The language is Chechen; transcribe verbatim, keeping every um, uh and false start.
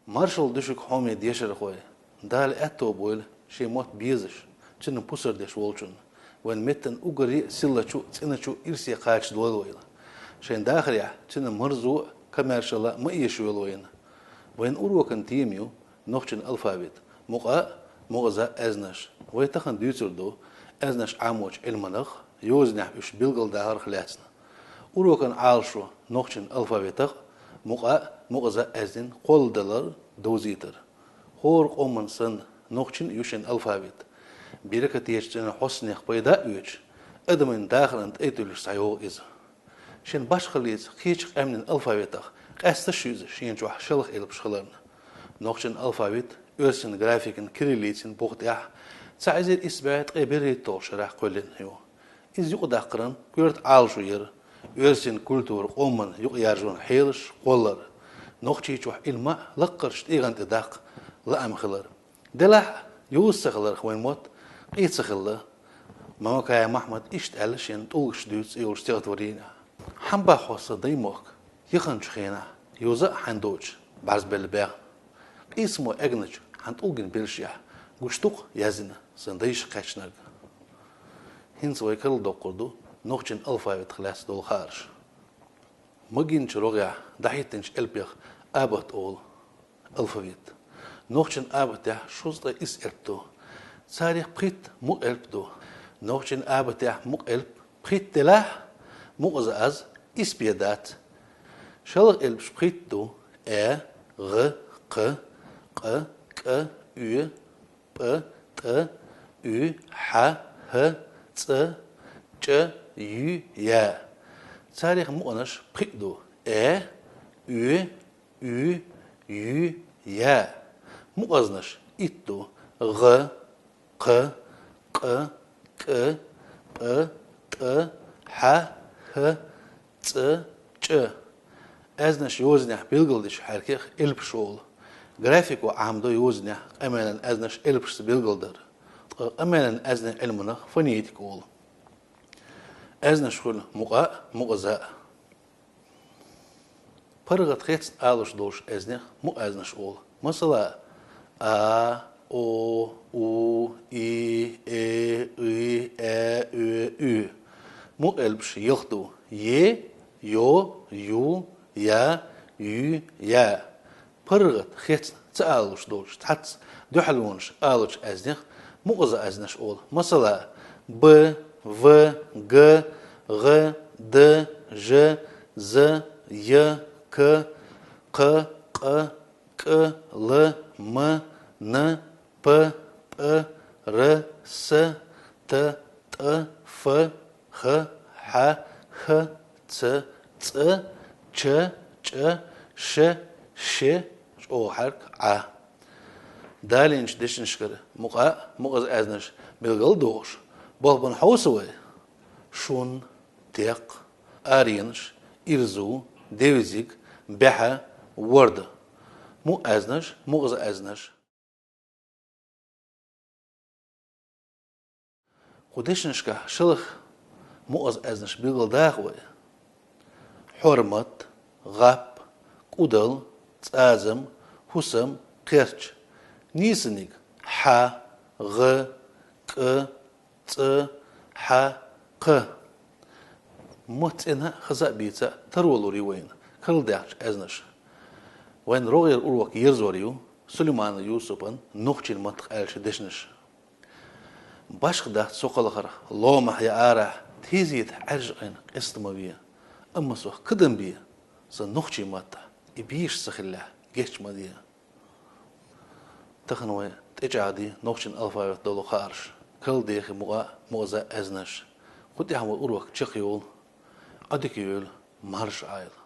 Маршалла да шуьга, хьоме дешархой! Дала аьтто бойла шен мотт безаш, цуьнан пусар деш волчунна. Вайн меттан уггаре а силлачу а, цӀеначу а ирсе кхачадойла вайла. Шайн дахарехь цуьнан марзо а, комаьршалла а ма эшайойла вайна. Вайн урокан тема ю нохчийн алфавит, мукъа а, мукъаза а аьзнаш. Вай тахана дуьйцур ду аьзнаш Ӏамочу Ӏилманах, йозанехь уьш билгалдахарх лаьцна. Урокан Ӏалашо нохчийн алфавитах а, мукъа а, мукъаза а аьзнийн кхолладалар довзийтар. ХӀора къоман санна, нохчийн а ю шен алфавит. Беркатечу цуьнан хьостанех пайда а оьцуш, адамийн дахаран тӀе а туьллуш схьайогӀу иза. Шен башхаллица кхечу къаьмнийн алфавитах къаьсташ ю иза шен чохь шалха элпаш хиларна. Нохчийн алфавит оьрсийн графикан, кириллицин бух тӀехь цхьа эзар исс бӀе ткъе берхӀитталгӀачу шарахь кхоьллина ю. Иза юкъадаккхаран коьрта Ӏалашо яра оьрсийн культура, къоман юкъаяржонан хьелаш кхоллар, Нохчийчохь Ӏилма а лаккхарчу тӀегӀан тӀе даккха лаам хилар. Делахь а, йоза ца хиларх вайн мотт къен ца хилла. Мамакаев Махьмада иштта аьлла шен «ТӀулгаш дуьйцу» цӀе йолчу стихотворенехь: «Хьан боху хьо, сан даймохк, яханчу хенахь, йоза а хьайн доцуш, бӀаьрзе белла баьхна? Къийсамо эгначу хьан тӀулган берашехь гуш ду-кх яздина сан дайша кхаьчнарг». ХӀинца вай карладоккхур ду нохчийн алфавитах лаьцна долу хаарш. Магийначу рогӀехь дӀахӀиттинчу элпех абат олу алфавит. Нохчийн абатехь шовзткъе исс элп ду. Царах пхийтта мукъа элп ду. Нохчийн абатехь мукъа элп пхийтта делахь, мукъаза аз исс бен дац. Шалха элпаш пхийтта ду: аь, гӀа, кха, къа, кӀа, оь, пӀа, тӀа, уь, хьа, хӀа, цӀа, чӀа, юь, яь. Царах мукъанаш пхиъ ду: аь, оь, уь, юь, яь. Мукъазнаш итт ду: гӀа, кха, къа, кӀа, пӀа, тӀа, хьа, хӀа, цӀа, чӀа. Аьзнаш йозанехь билгалдечу хьаьркех элпаш олу. Графико Ӏамадо йозанехь къамелан аьзнаш элпашца билгалдар, ткъа къамелан аьзнийн Ӏилманах фонетика олу. Аьзнаш хуьлу мукъа а, мукъаза а. ПаргӀат хецна алуш долуш аьзнех мукъа аьзнаш олу. Масала, а, о, у, и, э, ы, аь, оь, уь. Мукъа элпаш ялх ду: е, йо, ю, я, юь, яь. ПаргӀат хецна ца алуш долчу, цхьацца дуьхьалонаш алучу аьзнех мукъаза аьзнаш олу. Масала, б, в, г, гӀ, д, ж, з, й, к, кх, къ, кӀ, л, м, н, п, пӀ, р, с, т, тӀ, ф, х, хьа, хӀ, ц, цӀа, ч, чӀа, ш, ше, чӀогӀа хьаьрк Ӏа. Далийначу дешнашкара мукъа а, мукъаза аьзнаш билгал а дохуш, болх бан хьовса вай: шун, текх, аренаш, ирзу, девзиг, баьхьа, ворда. Мукъа аьзнаш, мукъаза аьзнаш. Кху дешнашкахь шалха мукъаза аьзнаш билгалдаха вай: хьормат, гӀап, кӀудал, цӀазам, хӀусам, кхерч. Нийсаниг: хьа, гӀа, кӀа, цӀа, хьа, кха. Мотт цӀена а, хаза а бийца а таро лур ю вайна карладаьхначу аьзнаша. Вайн рогӀера урок ерзор ю Сулейманов Юсупан «Нохчийн маттах аьлча дешнаш». Башха дац со кхалхар ломахь я арахь, тезетахь Ӏаьржа Ӏийна къеста ма ве, амма сох кадам бе, сан нохчийн маттахь и бийш ца хиллехь, геч ма де. Тахана вай тӀечӀагӀди нохчийн алфавит долу хаарш, карладехи мукъа а, мукъаза а аьзнаш. Кху тӀехь вай урок чекхйолу. Ӏадика йойла, марша Ӏайла.